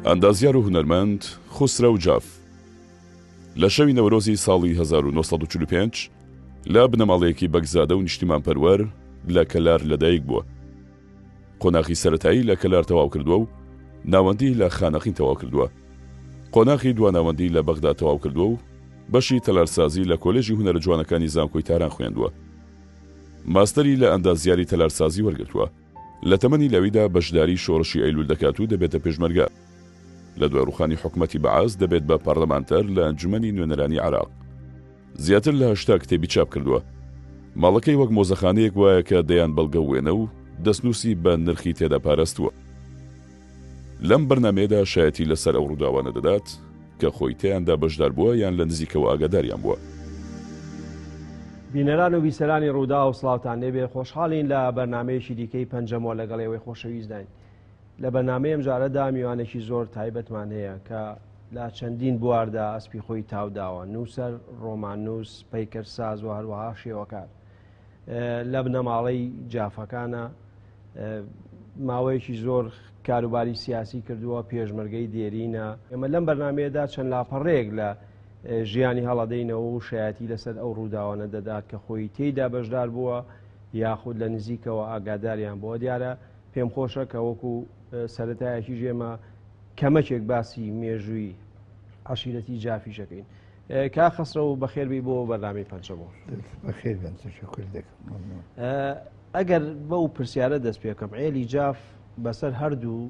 ئەندازیار و هونەرمەند خوسرەو جاف لە شەوی نەورۆزی ساڵی 1945 لە بنەماڵەیەکی بەگزادە و نیشتیمانپەروەر لە کەلار لەدایک بووە. قۆناخی سەرەتایی لە کەلار تەواو کردووە و ناوەندی لە خانەقین تەواو کردووە. قۆناخی دواناوەندی لە بەغدا تەواو کردووە و بەشی تەلارسازی لە کۆلێژی هونەرە جوانەکانی زانکۆی تاران خوێندووە. ماستەری لە ئەندازیاری تەلارسازی وەرگرتووە. لە تەمەنی لاویدا بەشداری شۆڕشی ئەیلول دەکات و دەبێتە پێشمەرگە. لە دوای ڕووخانی حکومەتی بەعس دەبێت بە پارلەمانتەر لە ئەنجومەنی نوێنەرانی عێراق. زیاتر لە 80 کتێبی چاپ کردووە. ماڵەکەی وەک مۆزەخانەیەک وایە کە دەیان بەڵگە و وێنە و دەستنووسی بە نرخی تێدا پاراستووە. لەم بەرنامەیەدا شایەتی لەسەر ئەو ڕووداوانە دەدات کە خۆی تێیاندا بەشدار بووە یان لە نزیکەوە ئاگاداریان بووە. بینەران و بیسەرانی ڕووداو سڵاوتان لێبێ، خۆشحاڵین لە بەرنامەیەکی دیکەی پەنجەمۆ لەگەڵ ئێوەی خۆشەویستداین. لە بەرنامەی ئەمجارەدا میوانێکی زۆر تایبەتمان هەیە کە لە چەندین بواردا ئەسپی خۆی تاوداوە، نووسەر، ڕۆماننووس، پەیکەرساز و هەروەها شێوەکار. لە بنەماڵەی جافەکانە، ماوەیەکی زۆر کاروباری سیاسی کردووە، پێشمەرگەی دێرینە. ئێمە لەم بەرنمەیەدا چەند لاپەڕەیەک لە ژیانی هەڵەدەینەوە و شایەتی لەسەر ئەو ڕووداوانە دەدات کە خۆی تێیدا بەشدار بووە یاخود لە نزیکەوە ئاگاداریان بووە. دیارە پێم خۆشە کە وەکو سەرەتایەکیش ئێمە کەمەکێک باسی مێژووی عەشیرەتی جافیشەکەین. کا خەسرەو بەخێربی بۆ بەرنامەی پەنجەمۆر. بەخێر بێن، تەشەکور دەکەم. ئەگەر بەو پرسیارە دەست پێ بکەم، عێلی جاف بەسەر هەردوو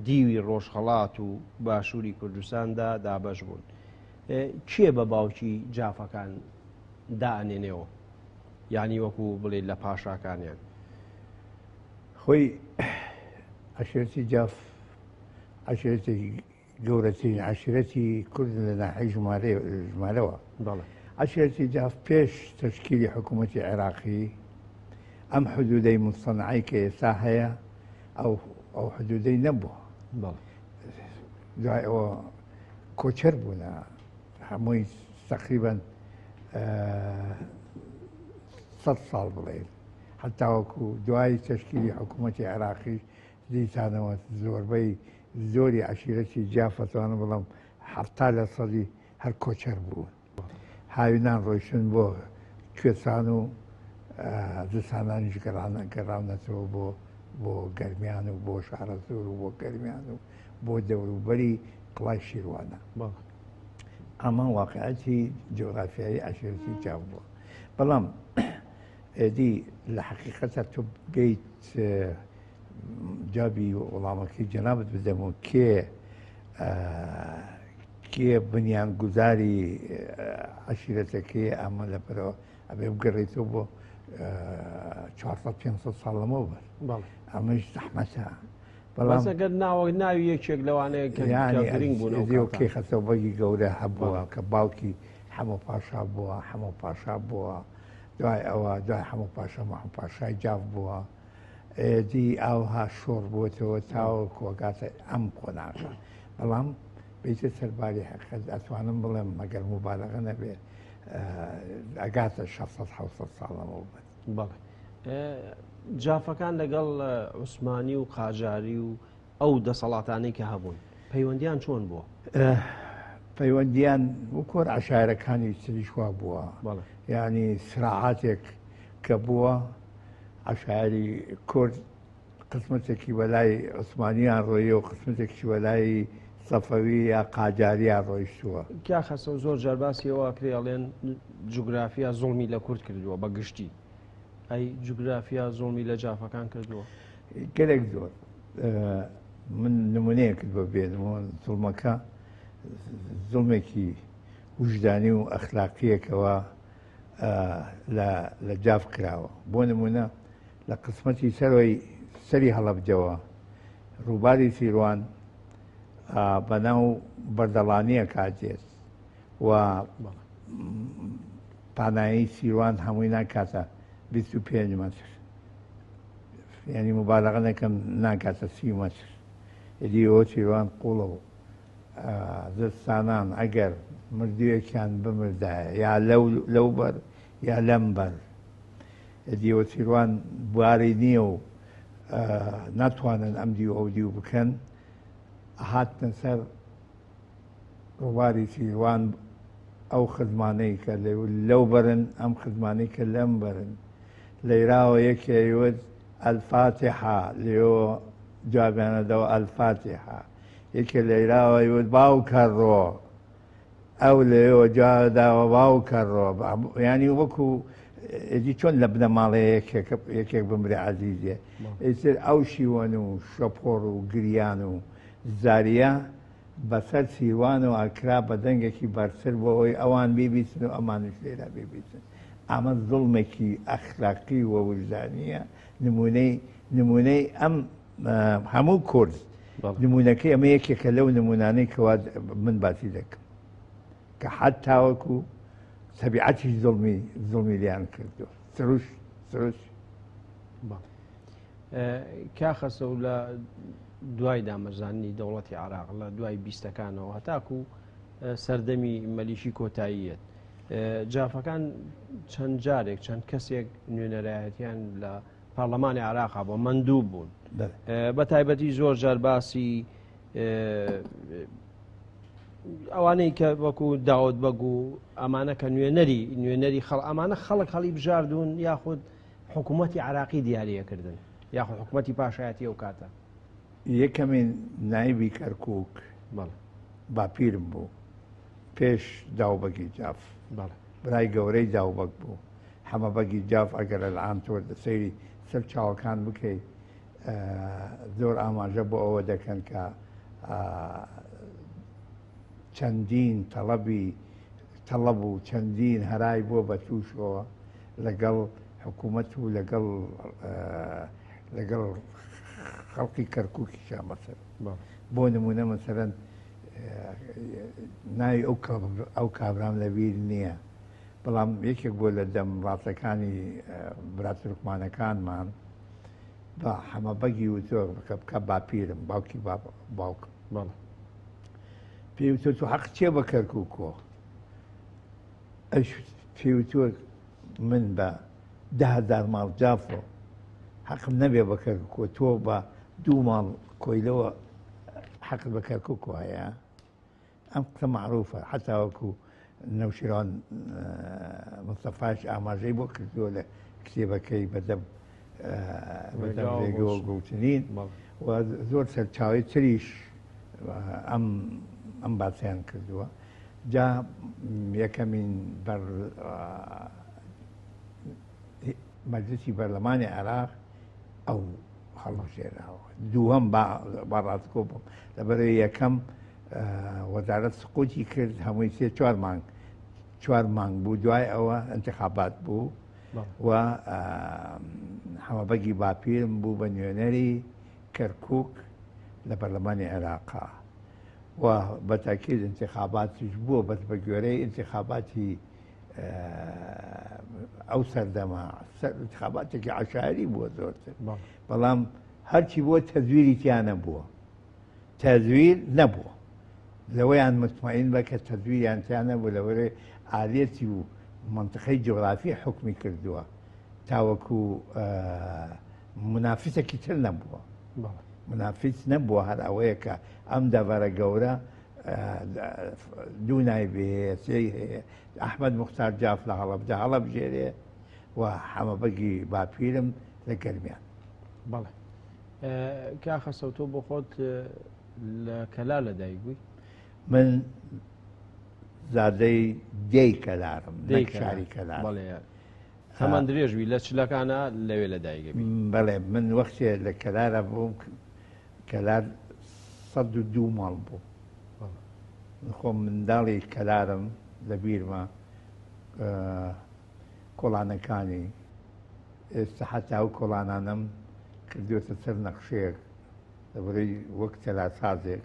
دیوی ڕۆژهەڵات و باشووری کوردستاندا دابەش بوون، کێ بە باوکی جافەکان دائەنێنەوە؟ یعنی وەکو بڵێ لە پاشاکانیان. خۆی عەشیرەتی جاف عەشیرەتێکی گەورەترین عەشیرەتی کوردن لە ناحیەی ژمارەوە. عەشیرەتی جاف پێش تەشکیلی حکوومەتی عێراقی ئەم حدودەی مستەنعەی کە ئێستا هەیە ئەو حدودەی نەبووە. دوای ئەوە کۆچەر بوونە هەمووی تقریبا 100 ساڵ بڵێن هەتاوەکو دوای تەشکیلی حکوومەتی عێراقی دیسانەوە زۆربەی زۆری عەشیرەتی جاف ئەتوانم بڵێم 70 لە سەدی هەر کۆچەر بوون. هاوینان ڕۆیشتن بۆ کوێستان و زستانانیش گەڕاونەتەوە بۆ بۆ گەرمیان و بۆ شارەزوور و بۆ گەرمیان و بۆ دەوروبەری قڵای شیروانە. ئەمە واقعەتی جۆغرافیایی عەشیرەتی جاف بووە. بەڵام ئێدی لە حەقیقەتە تۆ بگەیت جوابی وەڵامەکەی جەنابت بدەم و کێ کێ بنیان گوزاری عەشیرەتەکەی ئەمە لەبەرەوە ئەبێ بگەڕێتەوە بۆ 400 500 ساڵ لەمەوبەر ئەمەش زەحمەتە. بەڵام ئەگەر ناوە ناوی یەکێک لەوانەیە کە گرنگ بوون کێ خەسەو بەگی گەورە هەبووە کە باوکی حەمە پاشا بووە حەمە پاشا بووە دوای ئەوە دوای حەمە پاشا مەحموود پاشای جاف بووە ئێدی ئاوها شۆڕ بووەتەوە تاوەکو ئەگاتە ئەم قۆناغە. بەڵام بیتە سەرباری حەقیقەت ئەتوانم بڵێم ئەگەر موبالەغە نەبێ ئەگاتە 600 700 ساڵ لەمەوبەر. بەڵێ جافەکان لەگەڵ عوسمانی و قاجاری و ئەو دەسەڵاتانەی کە هەبوون پەیوەندیان چۆن بووە؟ پەیوەندیان وەکۆر عشارەکانی تریش وا بووە. یعنی سراعاتێک کە بووە عەشایەری کورد قسمەتێکی وەلای عوسمانیان ڕۆیی و قسمەتێکی وەلای سەفەوی یا قاجاریان ڕۆیشتووە. کیا خەسەو زۆر جار باسی ئەوە ئەکرێ ئەڵێن جوگرافیا زوڵمی لە کورد کردووە بە گشتی، ئەی جوگرافیا زوڵمی لە جافەکان کردووە؟ گەلێک زۆر. من نمونەیەکت بۆ بێنمەوە، زوڵمەکە زوڵمێکی وژدانی و ئەخلاقییەکەوە لە جاف کراوە. بۆ نمونە لە قسمەتی سەرەوەی سەری هەڵەبجەوە ڕووباری سیروان بەناو بەردەڵانیە کاتێت و پانایی سیروان هەمووی ناکاتە 25 مەتر، یعنی مبالغە نەکەم ناکاتە 30 مەتر. ئیدی ئەوە سیروان قوڵە و زستانان ئەگەر مردوویەکیان بمردایە یا لەو بەر یا لەم بەر، ئیدی سیروان بواری نییە و ناتوانن ئەم دیو ئەو دیو بکەن. ئەهاتنە سەر ڕووباری سیروان ئەو خزمانەی کە لەو بەرن ئەم خزمانەی کە لەم بەرن لەیراوە یەکێ ئەیوت الفاتحە لێوە جوابیانەدەوە الفاتحە یەکێ لەیراوە ئەیوت باوکە ڕۆ ئەو لەوێوە جواب داوە باوکە ڕۆ ینی وەکو ئێدی چۆن لە بنەماڵەیە یەکێک بمرێ عەزیزێ ئیتر ئەو شیوەن و شەپۆڕ و گریان و زاریە بەسەر سیروانەوە ئەکرا بە دەنگێکی بەرزتر بۆ ئەوەی ئەوان بیبیستن و ئەمانیش لێرە بیبیستن. ئەمە زوڵمێکی ئەخلاقی و وژدانییە، نموونەی نموونەی ئەم هەموو کورد نموونەکەی ئەمە یەکێکە لەو نموونانەی کەوا من باسی دەکەم کە حەت تاوەکو تەبیعەتیش زوڵمی زوڵمی لیان کردو سروش سروش کاخەسە و لە دوای دامەزرانی دەوڵەتی عراق لە دوای بیستەکانەوە هەتاکو سەردەمی مەلیشی کۆتاییەت جافەکان چەند جارێک چەند کەسێک نوێنەرایەتیان لە پەرلەمانی عراقا بۆ مەندوو بوون بە تایبەتی زۆر جار باسی ئەوانەی کە وەکو داوت بەگ و ئەمانە کە نوێنەری نوێنەری خەڵ ئەمانە خەڵک هەڵی بژاردون یاخود حکوومەتی عراقی دیاریەکردن یاخود حکوومەتی پاشایەتی ئەو کاتە. یەکەمین نایبی کەرکووک باپیرم بوو پێش داوبەگی جاف برای گەورەی داوبەگ بوو حەمەبەگی جاف ئەگەر الان تۆ سەیری سەر چاوەکان بکەی زۆر ئاماژە بۆ ئەوە دەکەن کە چەندین تەڵەبی تەڵەب و چەندین هەرای بووە بە تووشەوە لەگەڵ حکوومەت و لەگەڵ لەگەڵ خەڵکی کەرکووکیشا مەسەر بۆ نمونە مەسەرەن ناوی ئەو ئەو کابرام لەبیر نییە بەڵام یەکێک بۆ لە دەم ڕاستەکانی برا تورکمانەکانمان بە حەمەبەگی وتووە بکە بکە باپیرم باوکی باوکم بەڵێ پێی وتووە تۆ حەق چییە بە کەرکووکۆ ئەویش پێی وتووە من بە 10هزار ماڵ جافۆ حەقم نەبێ بە کەرکووکۆ تۆ بە دوو ماڵ کۆیلەوە حەقت بە کەرکووکۆ هەیە ئەم قسە مەعروفە حەتا وەکو نەوشیروان مستەفاش ئاماژەی بۆ کردووە لە کتێبەکەی بەدەم بەدەم ڕێگەوە گوتنین و زۆر سەرچاوی تریش ئەم ئەم باسیان کردووە جا یەکەمین بەر مەجلسی پەرلەمانی عێراق ئەو هەڵبژێراوە دووهەم با ڕاستگۆ بم لەبەرەوەی یەکەم وەزارەت سقوتی کرد هەمووی سێ چوار مانگ چوار مانگ بوو دوای ئەوە انتخابات بوو و حەمەبەگی باپیرم بوو بە نوێنەری کەرکک لە پەرلەمانی عێراقا و بەتاکید انتخاباتیش بووە بەس بە گوێرەی انتخاباتی ئەو سەردەمە انتخاباتێکی عشاری بووە زۆرتر بەڵام هەرچی بووە تەزویری تیا نەبووە تەزویر نەبووە لەوەیان متمەئین بە کە تەزویریان تیا نەبوو لەوەێ ئالێتی و منطقەی جوگرافی حکمی کردووە تاوەکو منافسێکی تر نەبووە منافس نەبووە هەر ئەوەیە کە ئەم دەڤەرە گەورە دوو نایبی هەیە سێی هەیە ئەحمەد موختار جاف لە هەڵەبجە هەڵەبژێرێ و حەمەبەگی باپیرم لە گەرمیان. بەڵێ کا خەسەو تۆ بۆ خۆت لە کەلار لەدایک بووی؟ من زادەی دێی کەلارم نەک شاری کەلار. بەڵێ تەمەن درێژ بی لە چلەکانە لەوێ لەدایکە بی. بەڵێ من وەختێ لە کەلارە بووم کەلار 102 ماڵ بوو. من خۆم منداڵی کەلارم لە بیرمە کۆڵانەکانی ئێستا حەتا ئەو کۆڵانانەم کردوێتە سەر نەخشەیەک لەبەرەی وەک تەلارسازێک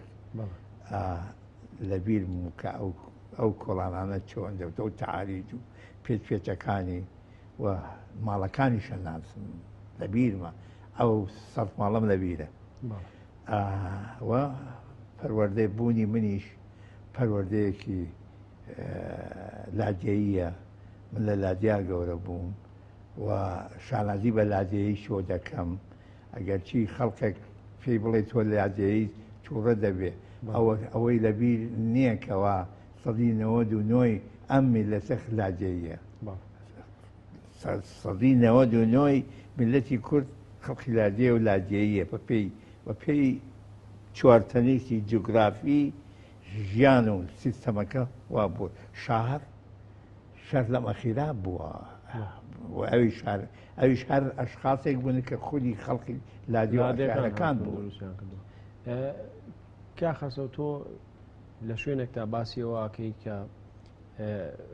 لە بیرم و کە ئەو ئەو کۆڵانانە چۆن دەوتە و تەعاریج و پێچ پێچەکانی و ماڵەکانیشە ناسم لە بیرمە ئەو سەد ماڵم لە بیرە و پەروەردەی بوونی منیش پەروەردەیەکی لادێییە من لە لادیا گەورە بووم و شانازی بە لادێییشەوە دەکەم ئەگەرچی خەڵکێک پێی بڵێ تۆ لادێیت تووڕە دەبێ ئەوە ئەوەی لەبیر نییە کەوا سەدی نەوەد و نۆی ئەم میللەتە لادێیە. سەدی نەوەد و نۆی میللەتی کورد خەڵکی لادێ و لادێیە بەپێی بەپێی چوارتەنێکی جوگرافی ژیان و سیستەمەکە وا بوو شار شار لەم ئەخیرا بووە و ئەویش هەر ئەویش هەر ئەشخاصێک بوون کە خودی خەڵکی لادێ و عەشایەرەکان بوون. کا خەسەو تۆ لە شوێنێکتا باسی ئەوە ئەکەی کە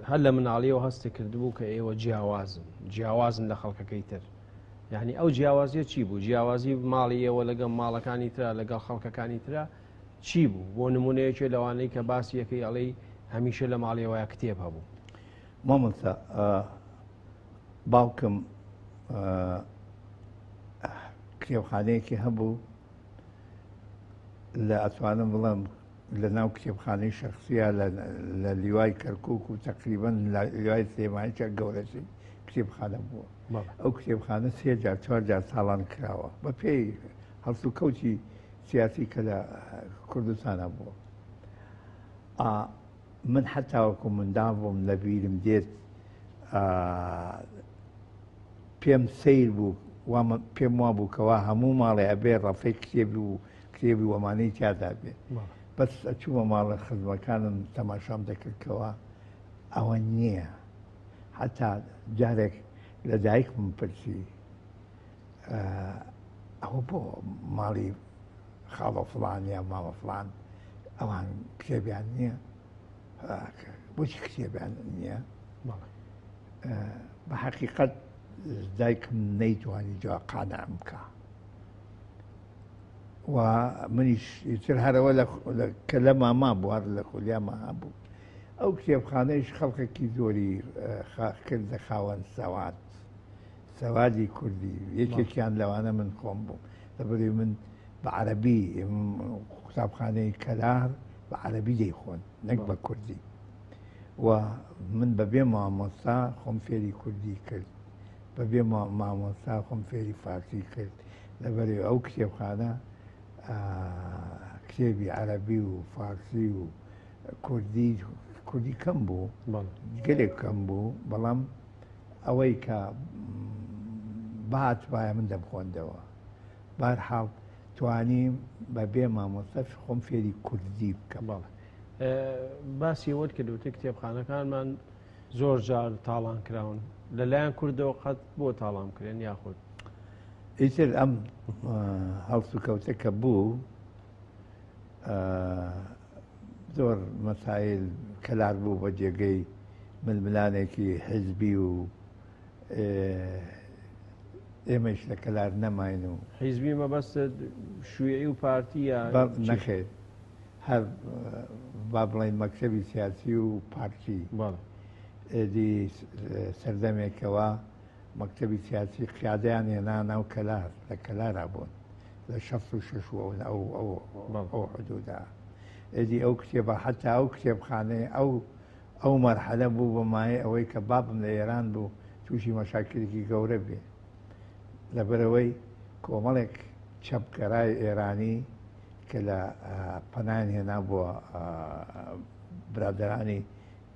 هەر لە مناڵیەوە هەستی کردبوو کە ئێوە جیاوازن جیاوازن لە خەڵکەکەی تر یعنی ئەو جیاوازیە چی بوو جیاوازی ماڵی ئێوە لەگەڵ ماڵەکانی ترا لەگەڵ خەڵکەکانی ترا چی بوو بۆ نمونەیەکێ لەوانەی کە باسی یەکەی ئەڵێی هەمیشە لە ماڵیەوەە کتێب هەبوو. مامۆستا باوکم کتێبخانەیەکی هەبوو لە ئەتوانم بڵێم لە ناو کتێبخانەی شخصیە لە لیوای کەرکک و تقریبان لیوای سلێمانیشە گەورەترین کتێبخانە بووە ئەو کتێبخانە سێ جار چوار جار تاڵان کراوە بە پێی هەڵسوکەوتی سیاسی کە لە کوردستانە بووە من حتاوەکو منداڵ بووم لە بیرم دێت پێم سەیر بوو پێم وا بوو کەوا هەموو ماڵێ ئەبێ ڕەفەی کتێبی و کتێبی وەمانەی تیادا بێ بەس ئەچوومە ماڵە خزمەکانم تەماشام دەکرد کەوا ئەوە نییە حتا جارێک لە دایکم پرسی ئەوە بۆ ماڵی خاڵە فلان یا مامە فلان ئەوان کتێبیان نییە بۆچی کتێبیان نییە بە حەقیقەت دایکم نەیتوانی جا قانعم بکە و منیش ئیتر هەرەوە کە لە ماما بوو هەر لە خولیا ما هەبوو ئەو کتێبخانەیش خەڵکێکی زۆری کردە خاوەن سەواد سەوادی کوردی یەکێکیان لەوانە من خۆم بووم لەبەری من بە عەربی قوتابخانەی کەلار بە عەربی دەیخۆن نەک بە کوردی و من بەبێ مامۆستا خۆم فێری کوردی کرد بەبێ مامۆستا خۆم فێری فارسی کرد لەبەری ئەو کتێبخانە کتێبی عەربی و فارسی و کوردی کوردی کەم بوو گەلێک کەم بوو بەڵام ئەوەی کە بهاتبایە من دەمخۆندەوە بارحاڵ توانیم بە بێ مامۆستا خۆم فێری کوردی بکەم. بەڵێ باسی ئەوەت کرد وتی کتێبخانەکانمان زۆر جار تاڵان کراون لەلایەن کوردەوە قەت بۆ تاڵان بکرێن یاخود ئیتر ئەم هەڵسوکەوتە کە بوو زۆر مەسایل کەلار بوو بە جێگەی ململانێکی حیزبی و ئێمەش لە کەلار نەماین و حیزبی مەبەستت شویعی و پارتی یا نەخێر هەر با بڵێین مەکتەبی سیاسی و پارتی ئێدی سەردەمێکەوە مەکتەبی سیاسی قیادەیان هێنا ناو کەلار لە کەلارا بوون لە 66 و ئەو ئەو ئەو حدودا ئێدی ئەو کتێبە حتا ئەو کتێبخانەیە ئەو ئەو مەرحەلە بوو بە مایەی ئەوەی کە بابم لە ئێران بوو تووشی مەشاکلێکی گەورە بێ لەبەرئەوەی کۆمەڵێک چەپگەرای ئێرانی کە لە پەنایان هێنا بۆ برادەرانی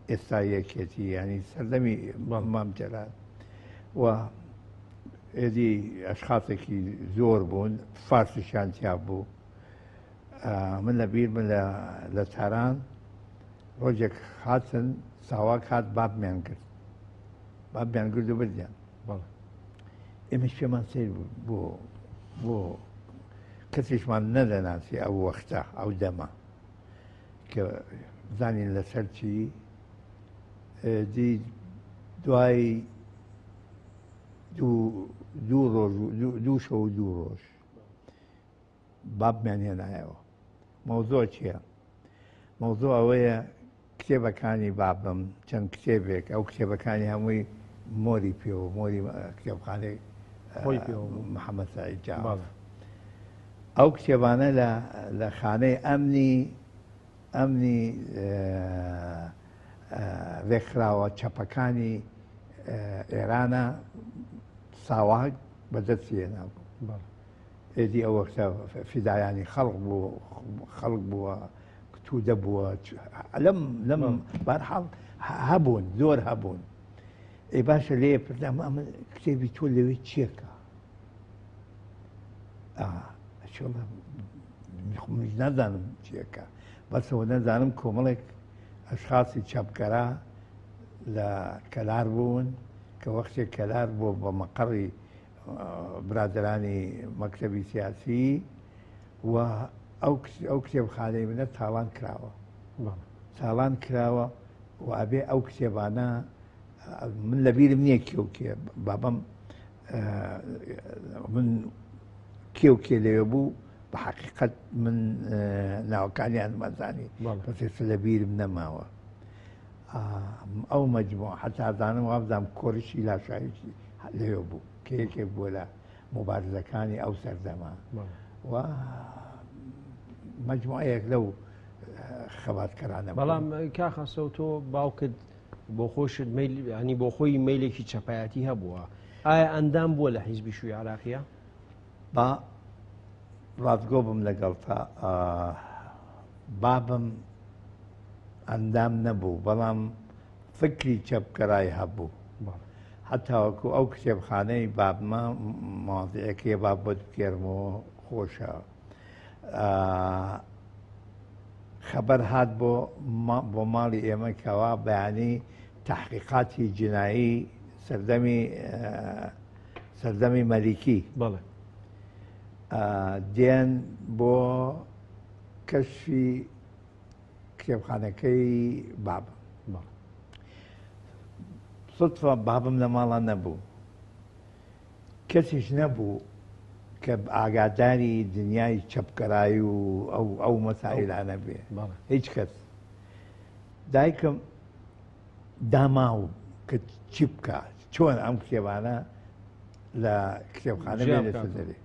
ئێستا یەکێتی ینی سەردەمی مام جەلال و ئێدی ئەشخاصێکی زۆر بوون فارسیشیان تیا بوو من لە بیرمە لە تاران ڕۆژێک هاتن ساواک هات بابمیان گرت بابمیان گرت و بردیان ئێمەش پێمان سیر بوو بۆ بۆ کەسیشمان نەدەناسی ئەو وەختە ئەو دەمە کە زانین لەسەر چی دی دوای دوو ڕۆژ دوو شەو و دوو ڕۆژ بابمیان هێنایەوە مەوزوع چییە؟ مەوزوع ئەوەیە کتێبەکانی بابم چەند کتێبێک ئەو کتێبەکانی هەمووی مۆری پێوە مۆری کتێبخانەی خۆی پێوە محەممەد سعید جاف ئەو کتێبانە لە لە خانەی ئەمنی ئەمنی ڕێکخراوە چەپەکانی ئێرانە ساواک بەدەستی هێنابوو. ئێدی ئەو وەختە فیدایانی خەڵق بوو خەڵک بووە تودە بووە لەم لەم بارحاڵ هەبوون زۆر هەبوون ئێ باشە لێ پردام ئەمە کتێبی تۆ لەوێ چیەکە منیش نازانم چیەکە بەسەوە نەزانم کۆمەڵێک ئەشخاصی چەپگەرا لە کەلار بوون کە وەختێک کەلار بۆ بە مەقەڕی برادەرانی مەکتەبی سیاسی و ئەو ئەو کتێبخانەی منە تاڵان کراوە تاڵان کراوە و ئەبێ ئەو کتێبانە من لەبیرم نییە کێ و کێ بابم من کێ و کێ لەوێ بوو بە حقیقت من ناوەکانیان مەزانی بەس لە بیرم نەماوە ئەو مەجموع حتا زانم وابزانم کۆرشی لاشاویی لەوێ بوو کە یەکێک بووە لە مبارزەکانی ئەو سەردەمە و مجموعەیەک لەو خەباتکەرانە بەڵام کاخەسەو تۆ باوکت بۆ خۆشت میل ینی بۆ خۆی میلێکی چەپایەتی هەبووە ئایا ئەندام بووە لە حیزبی شوی عراقیە با ڕاستگۆ بم لەگەڵ تا بابم ئەندام نەبوو بەڵام فکری چەپگەرای هەبوو هەتاوەکو ئەو کتێبخانەی بابمە ماضیەکەی با بۆت بگێرمەوە خۆشە خەبەر هات بۆ بۆ ماڵی ئێمە کەوا بەیانی تحقیقاتی جنایی سەردەمی سەردەمی مەلیکی بەڵێ دێن بۆ کەشفی کتێبخانەکەی بابم صدفە بابم لە ماڵا نەبوو کەسیش نەبوو کە ئاگاداری دنیای چەپگەرایی و ئەو ئەو مەسائلانە بێ هیچ کەس دایکم داماو کە چی بکە چۆن ئەم کتێبانە لە کتێبخانە بێنێتە دەرێ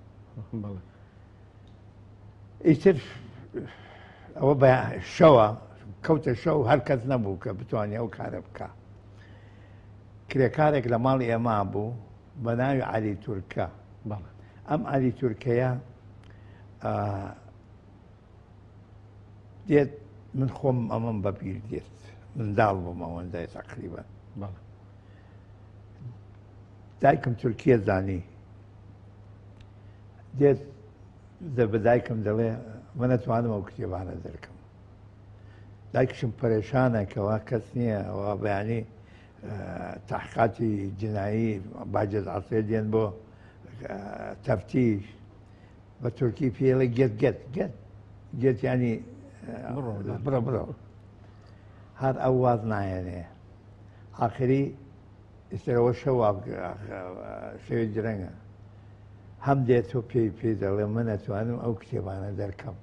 ئیتر ئەوە بە شەوە کەوتە شەو هەر کەس نەبوو کە بتوانێت ئەو کارە بکە کرێکارێک لە ماڵی ئێمە بوو بە ناوی علی تورکە ئەم علی تورکەیە دێت من خۆم ئەمەم بەبیر دێت منداڵ بووم ئەوەندای تقریبا دایکم تورکیە زانی دێت بە دایکم دەڵێ من ئەتوانم ئەو کتێبانە دەرکەم دایکشم پەرێشانە کەوا کەس نییە ئەوە بەیانی تحقاتی جنایی باجێت عسێ دێن بۆ تەفتیش بە تورکی پێڵێ گەت گەت گەت گەت ینی بڕە بڕە هەر ئەو واز نایەنێ ئاخری ئیتر ئەوە شەو شەوی درەنگە هەم دێت و پێی پێی دەڵێ من ئەتوانم ئەو کتێبانە دەرکەم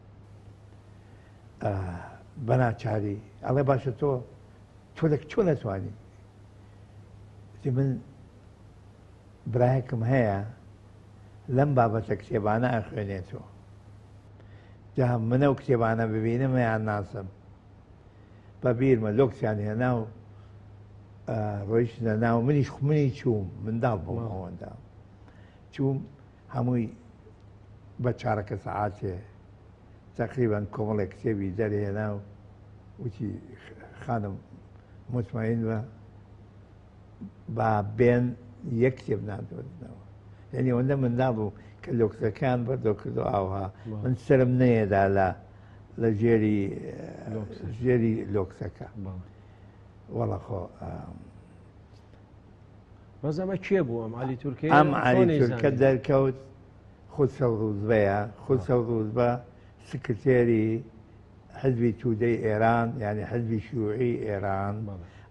بەناچاری ئەڵێ باشە تۆ تۆ لە چۆن ئەتوانی من برایەکم هەیە لەم بابەتە کتێبانە ئەخوێنێتەوە جا منە و کتێبانە ببینم یان ناسم بە بیرمە لۆکسیان هێنا و ڕۆیشتنە ناو منیش منی چووم منداڵ بووم ئەوەندە چووم هەمووی بە چارەکە سەعاتێ تقریبان کۆمەڵێک کتێبی دەرهێنا و وتی خانم مطمئن بە با بێن یەک کتێب نادۆزنەوە یعنی ئەوەندە منداڵ بوو کە لۆکسەکان بەردۆ کردو ئاوها من سرم نەیەدا لە لە ژێری ژێری لۆکسەکە وەڵا خۆ بەس ئەمە کێ بوو ئەم علی تورکە ئەم علی تورکە دەرکەوت خودسە و ڕوزبەیە خودسە و ڕوزبە سکرتێری حزبی تودەی ئێران یعنی حزبی شیوعی ئێران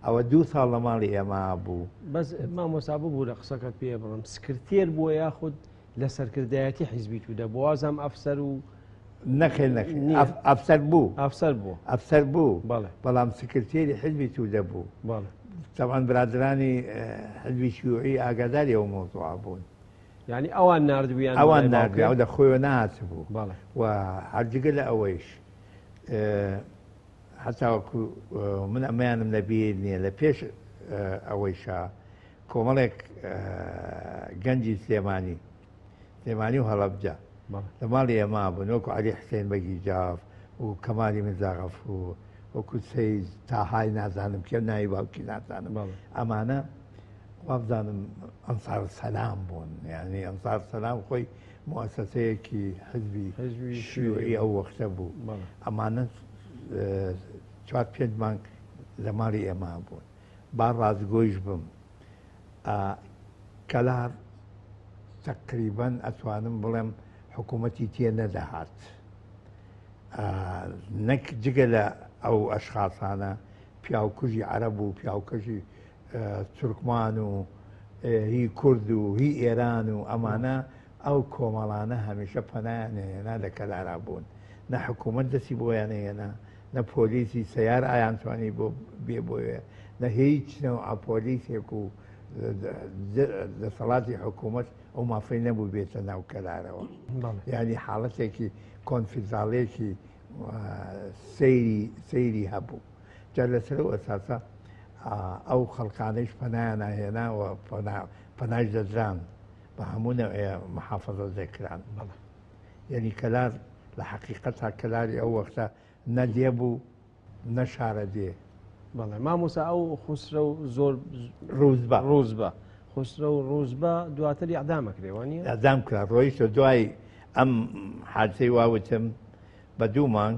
ئەوە دوو ساڵ لە ماڵی ئێمە بوو بەس مامۆسا ببوو لە قسەکەت پێ بڕم سکرتێر بووە یاخود لە سەرکردایەتی حیزبی تودە بۆ وازام ئەفسەر و نەخێر نەخێر ئەفسەر بوو ئەفسەر بوو ئەفسەر بوو بەڵام سکرتێری حزبی تودە بوو طبعا برادرانی حزبی شیوعی ئاگاداری ئەو مۆزوعە بوون یعنی ئەوان نردویان ئەوان نردویان ئەو لە خۆیەوە نهاتبوو و هەرجگە لە ئەوەیش هەتاوەکو من ئەمەیانم لەبیر نییە لە پێش ئەوەیشا کۆمەڵێک گەنجی سلێمانی سلێمانی و هەڵەبجە. لە ماڵی ئێمە بوون وەکو عەلی حسێن بەگی جاف و کەمالی میرزا غەفوور وەکو سەید تاهای نازانم کێ ناوی باوکی نازانم ئەمانە وابزانم ئەنسار سەلام بوون یعنی ئەنسار سەلام خۆی موسسەیەکی حزبی شیوعی ئەو وەختە بوو ئەمانە چوار پێنج مانگ لە ماڵی ئێمە بوون با ڕاستگۆیش بم کەلار تەقریبەن ئەتوانم بڵێم حکوومەتی تێ نەدەهات نەک جگە لە ئەو ئەشخاصانە پیاوکوژی عەرەب و پیاوکەژی تورکمان و هی کورد و هی ئێران و ئەمانە ئەو کۆمەڵانە هەمیشە پەنایان هێنا لە کەلارا بوون نە حکوومەت دەستی بۆیان هێنا نە پۆلیسی سیار ئایان توانی بۆ بێ بۆیە نە هیچ نەوە پۆلیسێک و دەسەڵاتی حکوومەت ئەو مافەی نەبوو بێتە ناو کەلارەوە یعنی حاڵەتێکی کۆنفیدراڵێکی سەیری سەیری هەبوو جا لەسەر ئەو ئەساسە ئەو خەڵکانەیش پەنایان ئەهێنا و پەناش دەدران بە هەموو نەوعێ محافظە دەکران بەڵێ یعنی کەلار لە حەقیقەتا کەلاری ئەو وەختە نە دێ بوو نە شارە دێ. بەڵێ مامۆستا ئەو خوسرەو زۆر ڕوزبە ڕوزبە خوسرەو ڕوزبە دواتر ئیعدام ئەکرێ وانییە؟ ئیعدام کرا ڕۆیشتە دوای ئەم حادسەی وا وتم بە دوو مانگ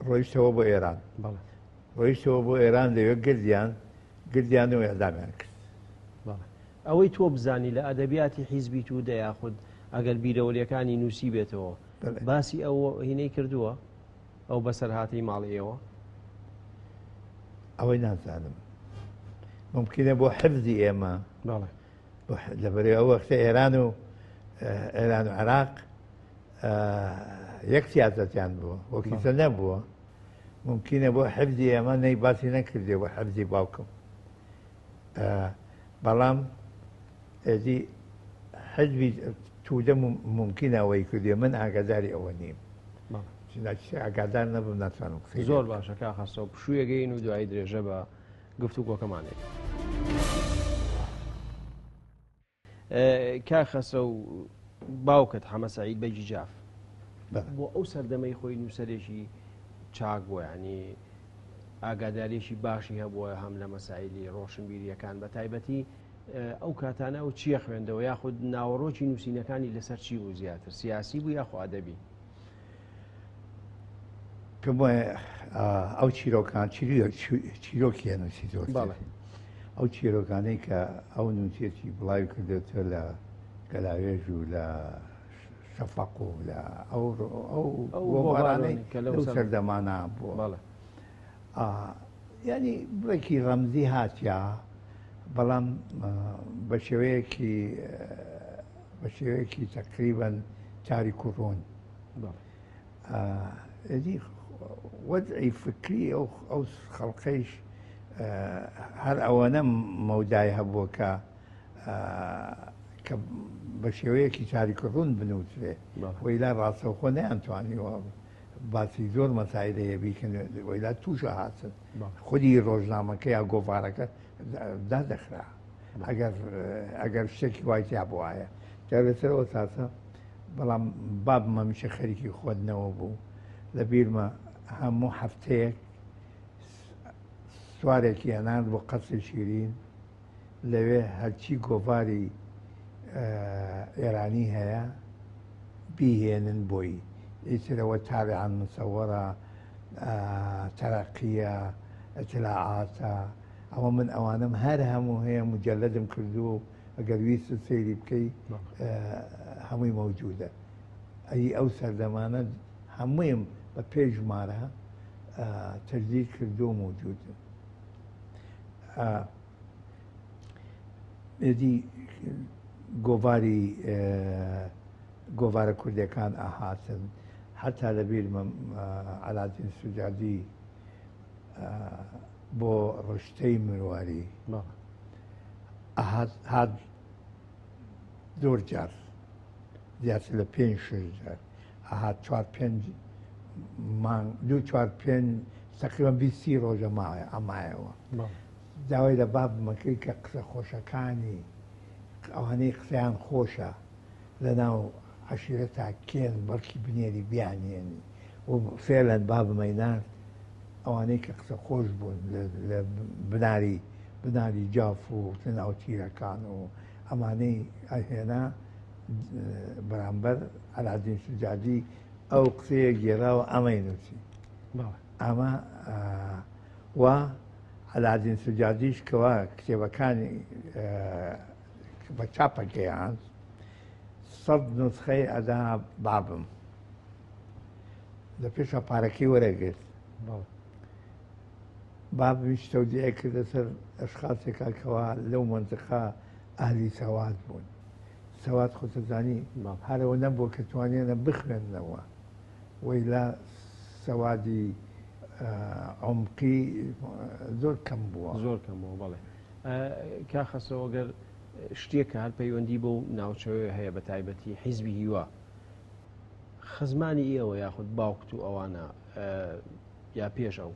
ڕۆیشتەوە بۆ ئێران ڕۆیشتەوە بۆ ئێران لەوێ گردیان گردیان و ئیعدامیان کرد. ئەوەی تۆ بزانی لە ئەدەبیاتی حیزبی توودە یاخود ئەگەر بیرەوەریەکانی نووسی بێتەوە باسی ئەو هینەی کردووە ئەو بەسەرهاتەی ماڵی ئێوە؟ ئەوەی نازانم ممکنە بۆ حفزی ئێمە لەبەرێ ئەو وەختە ئێران و ئێران و عێراق یەک سیاسەتیان بووە وەکیسە نەبووە ممکنە بۆ حفزی ئێمە نەی باسی نەکردێ بۆ حفزی باوکم بەڵام ئێدی حزبی تودە ممکنە ئەوەی کردێ من ئاگاداری ئەوە نیم ئاگادار نەبم ناتوانم قسەی زۆر باشە کا خەسەو پشوویەگەین و دوایی درێژە بە گفتوگۆکەمانێک کاک خەسرەو باوکت حەمە سەعید بەگی جاف بۆ ئەو سەردەمەی خۆی نووسەرێکی چاک بووە ینی ئاگاداریەکی باشی هەبووە هەم لە مەسایلی ڕۆشنبیریەکان بە تایبەتی ئەو کاتانە ئەو چییە خوێندەوە یاخود ناوەڕۆکی نووسینەکانی لەسەر چی بوو زیاتر سیاسی بوو یاخۆ ئەدەبی پێم وایە ئەو چیرۆکان چیرۆکیان نووسی زۆر ئەو چیرۆکانەی کە ئەو نووسێتی بڵاوی کردێتە لە گەلاوێژ و لە شەفەق و لە ئەو ئەو گۆڤارانەی کە لەو سەردەمانە بووە ینی بڕێکی ڕەمزی هاتیا بەڵام بە شێوەیەکی بە شێوەیەکی تقریبان تاریک و ڕوون ئیدی وەزعی فکری ئەو ئەو خەڵقەیش هەر ئەوەنە مەودای هەبووە کە کە بە شێوەیەکی تاریک و ڕوون بنووسرێ وەیلا ڕاستەوخۆ نەیانتوانیوە باسی زۆر مەسایل هەیە بیکەن وەیلا تووشە هاتن خودی ڕۆژنامەکە یا گۆڤارەکە دادەخرا ئەگەر ئەگەر شتێکی وای تیا بوایە جا لەسەر ئەو ئەساسە بەڵام بابم هەمیشە خەریکی خوێندنەوە بوو لە بیرمە هەموو هەفتەیەک سوارێکی ئەنارد بۆ قەسری شیرین لەوێ هەرچی گۆڤاری ئێرانی هەیە بیهێنن بۆی ئیترەوە تابعان مسەوەرە تەرەقیە ئەتلاعاتە ئەوە من ئەوانم هەر هەموو هەیە مجلدم کردووە و ئەگەر ویستت سەیری بکەی هەمووی مەوجودە ئەی ئەو سەردەمانە هەموویم بە پێی ژمارە تەجدید کردو مەوجودن ئێدی گۆڤاری گۆڤارە کوردەکان ئاهاتن حتا لە بیرمە عەلادین سوجادی بۆ ڕشتەی مرواری هات زۆر جار زیاتر لە پێنج شش جار ئەهات چوار پێنج مانگ دوو چوار پێنج تقریبا 20 ڕۆژە مایە ئەمایەوە داوای لە بابمەکەی کە قسە خۆشەکانی ئەوانەی قسەیان خۆشە لە ناو عەشیرەتا کێن بەڵکی بنێری بیانهێنی و فعلا بابمەی نارد ئەوانەی کە قسە خۆش بوون لە بناری بناری جاف و لە ناو تیرەکان و ئەمانەی ئەهێنا بەرامبەر عەلادین سوجادی ئەو قسەیە گێراوە ئەمەی نووسی ئەمە و عەلادین سوجادیش کەوا کتێبەکانی بە چاپە گەیاند سەد نوسخەی ئەدا بابم لە پێشە پارەکەی وەرەگرت بابمیش تەودیعی کردە سەر ئەشخاصێکا کەوا لەو منتقە ئەهلی سەواد بوون سەواد خۆتەزانی هەرەوە نەبووە کە توانیانە بخوێندنەوە وەیلا سەوادی عمقی زۆر کەم بووە زۆر کەم بووە بەڵێ کاخەسەوە گەر شتێک کە هەر پەیوەندی بەو ناوچەوەیە هەیە بە تایبەتی حیزبی هیوا خزمانی ئێوە یاخود باوکت و ئەوانە یا پێش ئەو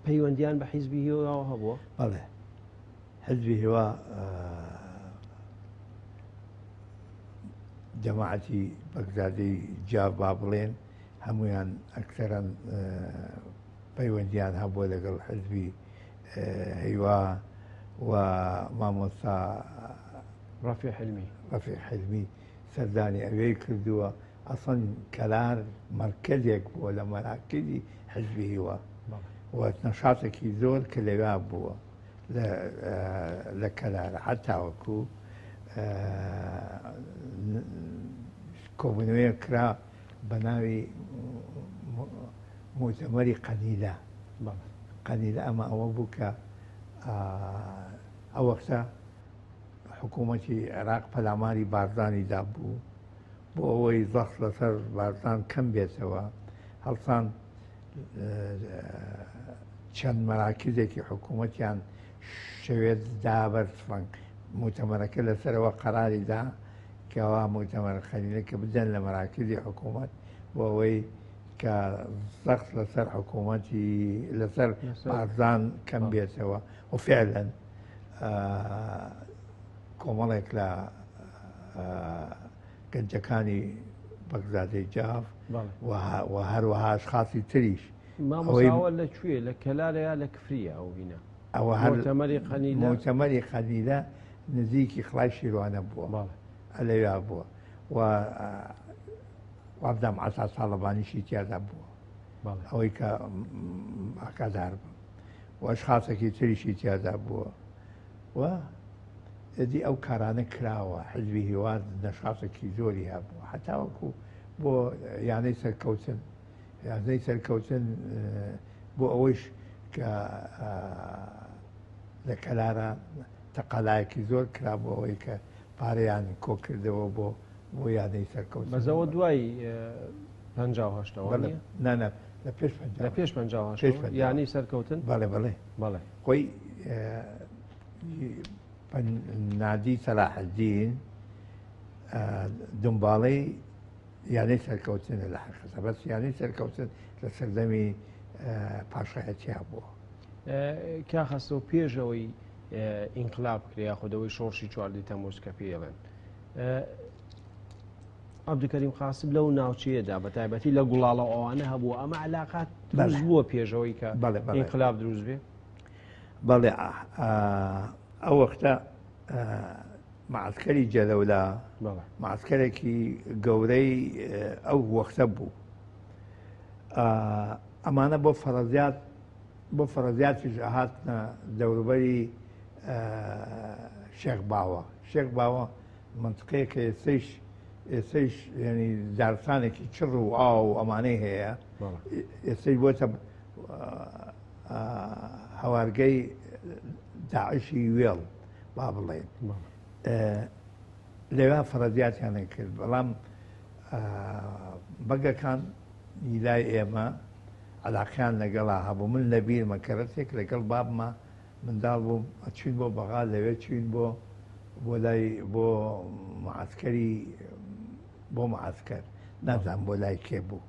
پەیوەندیان بە حیزبی هیواوە هەبووە؟ بەڵێ حیزبی هیوا جەماعەتی بەگزادەی جا با بڵێن هەمویان ئەکسەران پەیوەندیان هەبووە لەگەڵ حزبی هیوا و مامۆستا ڕەفیع حلمی ڕەفیع حلمی سەردانی ئەوێی کردووە ئەسڵەن کەلار مەرکەزێک بووە لە مەراکزی حزبی هیوا و نەشاتێکی زۆر کە لەویا بووە لە کەلار حتاوەکو کۆبوونەوەیە کرا بە ناوی موتەمەری قەنیلە قەنیلە ئەمە ئەوە بوو کە ئەو وەختە حکوومەتی عێراق پەلاماری بارزانی دابوو بۆ ئەوەی زەخت لەسەر بارزان کەم بێتەوە هەڵسان چەند مەراکزێکی حکوومەتیان شەوێت دا بەر تفەنگ موتەمەرەکە لەسەرەوە قەراری دا کەوا موتەمەر خەلیلە کە بدەن لە مەراکزی حکوومەت بۆ ئەوەی کە زەخت لەسەر حکوومەتی لەسەر بارزان کەم بێتەوە و فعلا کۆمەڵێک لە گەنجەکانی بەگزادەی جاف و هەروەها ئەشخاصی تریش مامۆستا لە کوێ لە کەلارەیە لە کفریە ئەو هینە ئەوە هەر موتەمەری قەنیلە موتەمەری قەنیلە نزیکی خڵای شیروانە بووە ئەلەویا بووە و وابزانم عەتا تاڵەبانیشی تیادا بووە ئەوەی کە ئاگادار بم و ئەشخاصێکی تریشی تیادا بووە و ئەدی ئەو کارانە کراوە حزبی هیوا نەشاتێکی زۆری هەبوو هەتاوەکو بۆ یانەی سەرکەوتن یانەی سەرکەوتن بۆ ئەوەیش کە لە کەلارە تەقەلایەکی زۆر کرا بۆ ئەوەی کە پارەیان کۆکردەوە بۆ بۆ یانەی سەرکەوتن. بەس ئەوە دوای 58ەوە بەڵێ نییە؟ نا نا لە پێش لە پێش 58 پێش 58. یانەی سەرکەوتن؟ بەڵێ بەڵێ بەڵێ خۆی نادی سەلاحەدین دنباڵەی یانەی سەرکەوتنە لە حەقیقەتە بەس یانەی سەرکەوتن لە سەردەمی پاشایەتیا بووە. کا خەسرەو پێش ئەوەی ئینقلاب بکرێ یاخود ئەوەی شۆڕشی چواردەی تەمووز کە پێی ئەڵێن عەبدولکەریم قاسم لەو ناوچەیەدا بە تایبەتی لە گوڵاڵە ئەوانە هەبوو ئەمە علاقات دروست بووە پێشەوەی کە ئینقلاب دروست بێ بەڵێ ئەو وەختە معسکەری جەلەولا معسکەرێکی گەورەی ئەو وەختە بوو ئەمانە بۆ فەرەزیات بۆ فەرەزیاتیش ئەهاتنە دەوروبەری شێخ باوە شێخ باوە منطقەیەکە ئێستەیش ئێستەیش ینی دارستانێکی چڕ و ئاو و ئەمانەی هەیە ئێستەی بۆتە هەوارگەی داعشی وێڵ با بڵێن لەوێ فەرەزیاتیان کرد بەڵام بەگەکان لای ئێمە علاقیان لەگەڵا هەبوو من لەبیرمە کەرەسێک لەگەڵ بابمە منداڵ بووم ئەچوین بۆ بەغا لەوێ چوین بۆ بۆ لای بۆ معسکەری بۆ معسکەر نازانم بۆ لای کێ بوو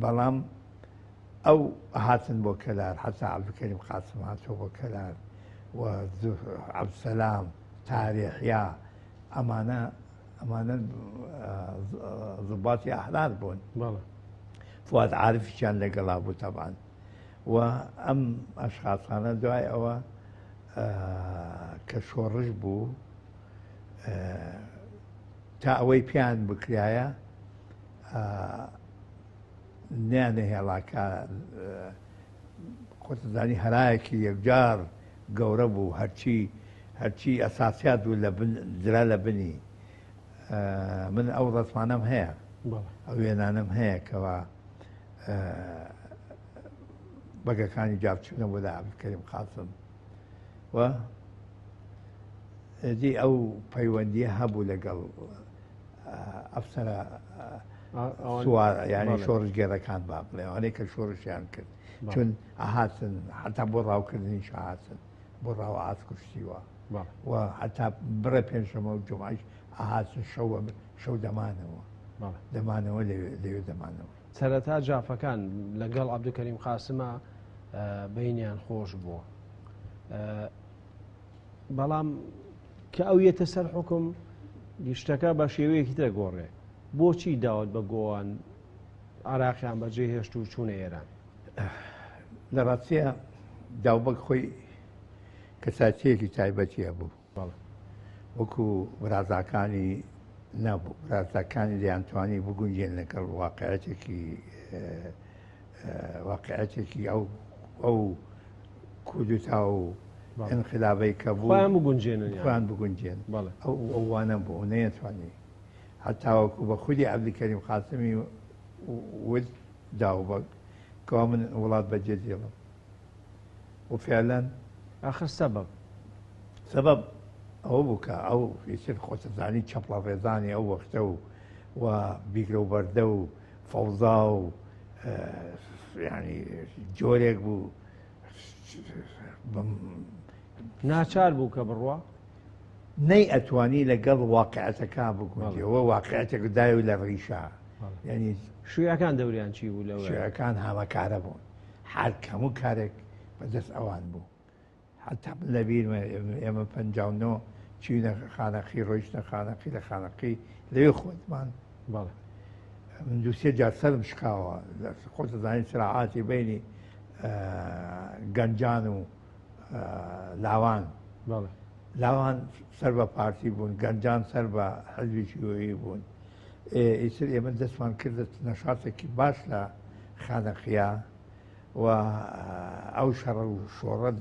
بەڵام ئەو هاتن بۆ کەلار حتا عەبدولکەریم قاسم هاتووە بۆ کەلار و عەبدولسەلام تاریحیا ئەمانە. ئەمانە زباتی ئەحرار بوون. فواد عارفیشیان لەگەڵا بوو تەبان. و ئەم ئەشخاصانە دوای ئەوە کە شۆڕش بوو تا ئەوەی پێیان بکرایە نیانەهێڵا کە خۆتەزانی هەرایەکی یەکجار گەورە بوو هەرچی هەرچی ئەساسیات بوو لە بن درا لە بنی من ئەو ڕەسمانەم هەیە ئەو وێنانەم هەیە کەوا بەگەکانی جاف چوونە بۆ لە عەبدولکەریم قاسم و ئەدی ئەو پەیوەندیە هەبوو لەگەڵ ئەفسەرە سوار ینی شۆڕشگێڕەکان با بڵێ ئەوانەی کە شۆڕشیان کرد چون ئەهاتن حتا بۆ ڕاوکردنیش هاتن بۆ ڕاوە ئاس کوشتیوە و حتا بڕێ پێنجشەمە و جمعیش ئەهاتن شەو شەو دەمانەوە دەمانەوە لەوێ دەمانەوە. سەرەتا جافەکان لەگەڵ عەبدولکەریم قاسمە بینیان خۆش بووە بەڵام کە ئەو یەتە سەر حکم شتەکە بە شێوەیەکی ترە گۆڕێ بۆچی داوت بە گۆوان عراقیان بەجێ هێشت و چوونە ئێران؟ لە ڕاستیە داوبەگ خۆی کەساتیەکی تایبەتی هەبوو وەکو برازاکانی نەبوو برازاکانی دەیانتوانی بگونجێن لەگەڵ واقعەتێکی واقعەتێکی ئەو ئەو کودتا و انقلابەی کە بوو خۆیان بگونجێنن خۆیان بگونجێن ئەو ئەوانە بوو نەیەتوانی هەتاوەکو بە خودی عەبدولکەریم قاسمی وت داوبەگ کەوا من وڵات بەجێ دێڵم و فعلا ئاخر سەبەب سەبەب ئەوە بوو کە ئەو ئیتر خۆتەزانی چەپڵە ڕێزانی ئەو وەختە و و بیگرە و بەردە و فەوزا و ینی جۆرێک بوو ناچار بوو کە بڕوا نەی ئەتوانی لەگەڵ واقعەتەکە بگونجێەوە واقعەتێک دای و لە ڕیشە ینی شویەکان دەوریان چی بوو لەوە شویەکان هاوەکارە بوون هەر هەموو کارێک بەدەست ئەوان بوو حتا من لەبیرمە ئێمە 59 چوینە خانەقی ڕۆیشتە خانەقی لە خانەقی لەوێ خۆتمان بەڵێ من دووسێ جار سەرم شکاوە خۆت دەزانین سراعاتی بینی گەنجان و لاوان بەڵێ لاوان سەر بە پارتی بوون گەنجان سەر بە حزبی شیوعی بوون ئیتر ئێمە دەستمان کردە نەشاتێکی باش لە خانەقیا و ئەو شەڕ و شۆڕە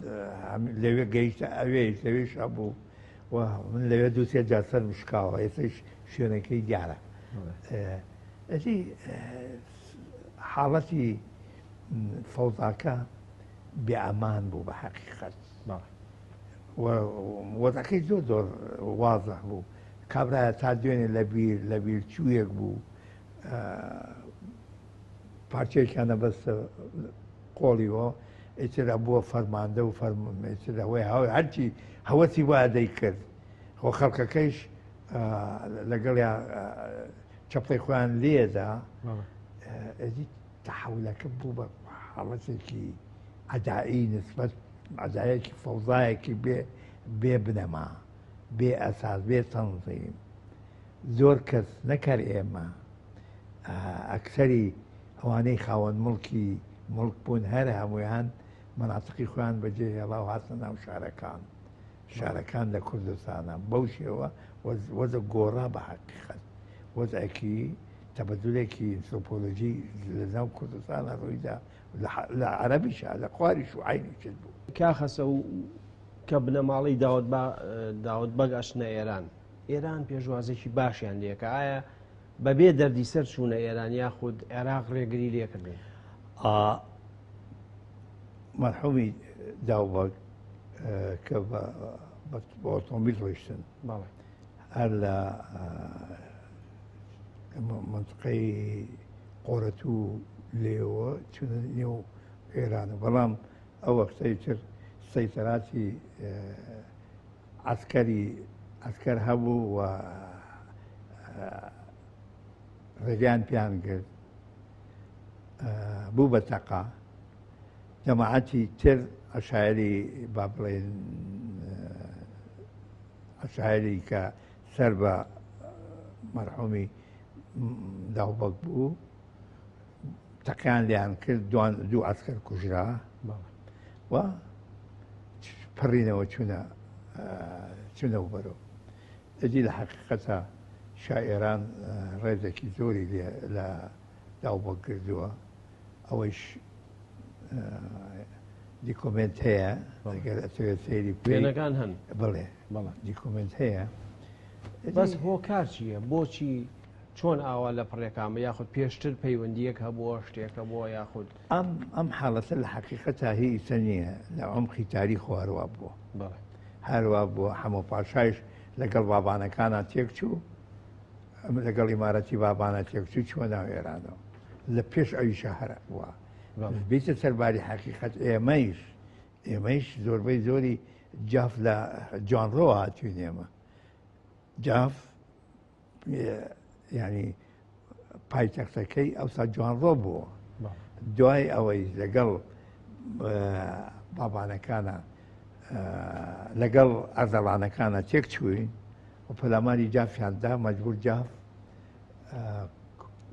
لەوێ گەیشتە ئەوێش لەوێش هەبوو و من لەوێ دوو سێ جار سەرم شکاوە ئێستاش شوێنەکەی دیارە ئەدی حاڵەتی فەوزاکە بێ ئەمان بوو بە حەقیقەت وەزعەکەی زۆر زۆر وازح بوو کابرایە تا دوێنێ لە بیر لە بیر چوویەک بوو پارچەیەکیان نەبەستە قۆڵیەوە ئیتر بووە فەرماندە و فەرمێتر ئەوەی هاوی هەرچی هەوەسی وایە دەیکرد خۆ خەڵکەکەیش لەگەڵیا چەپڵی خۆیان لێدا ئەدی تەحولەکە بوو بە حاڵەتێکی عەدائی نسبەت عەدایەکی فەوزایەکی بێ بێ بنەما بێ ئەساس بێ تەنزیم زۆر کەس نەکەر ئێمە ئەکسەری ئەوانەی خاوەن مڵکی مڵک بوون هەر هەمویان مەناتقی خۆیان بەجێ هێڵا و هاتنە ناو شارەکان شارەکان لە کوردستانە بەو شێوە وەزە گۆڕا بە حەقیقەت وەزعێکی تەبەدولێکی ئەنسۆپۆلۆژی لە ناو کوردستانە ڕوویدا لە عەرەبیشا لە خواریش و عەینی شت بوو. کاخەسە و کە بنەماڵەی داود با داود بەگ ئەچنە ئێران ئێران پێشوازێکی باشیان لێکە ئایا بەبێ دەردی سەر چوونە ئێران یاخود عێراق ڕێگری لێکردن؟ مەرحومی داود بەگ کە بە ئۆتۆمبیل ڕۆیشتن بەڵێ هەر لە منطقەی قۆرەتوو لێوە چونە نێو ئێران و بەڵام ئەو وەختەی تر سەیتەراتی عسکەری عسکەر هەبوو و ڕێگەیان پیان کرد بوو بە تەقا جەماعەتی تر عشایری با بڵێن عشایری کە سەر بە مەرحومی داوبەک بوو تەقیان لیان کرد دوان دوو ئەسکەر کوژرا و پەڕینەوە چونە چونەوە بەرەو ئەجی لە حقیقەتە شاعێران ڕێزێکی زۆری لە داوبەک کردووە ئەوەیش دیکۆمێنت هەیە ئەگەر ئەتەوێت سەیری بکەی. وێنەکان هەن. بەڵێ دیکۆمێنت هەیە. بەس هۆکار چییە؟ بۆچی چۆن ئاوا لە پڕێکامە یاخود پێشتر پەیوەندیەک هەبووە شتێک هەبووە یاخود ئەم ئەم حاڵەتە لە حەقیقەتا هی ئیسە نییە لە عمقی تاریخ هەروا بووە هەروا بووە حەمۆ پاشایش لەگەڵ بابانەکانە تێک چوو لەگەڵ ئیمارەتی بابانە تێکچوو چووە ناو ئێرانەوە لە پێش ئەویشە هەر وە بیتە سەرباری حەقیقەت ئێمەیش ئێمەیش زۆربەی زۆری جاف لە جوانڕۆوە هاتوین ئێمە جاف ینی پایتەختەکەی ئەوسا جوانڕۆ بووە دوای ئەوەی لەگەڵ بابانەکانە لەگەڵ ئەردەڵانەکانە تێک چووین و پەلاماری جافیان دا مەجبور جاف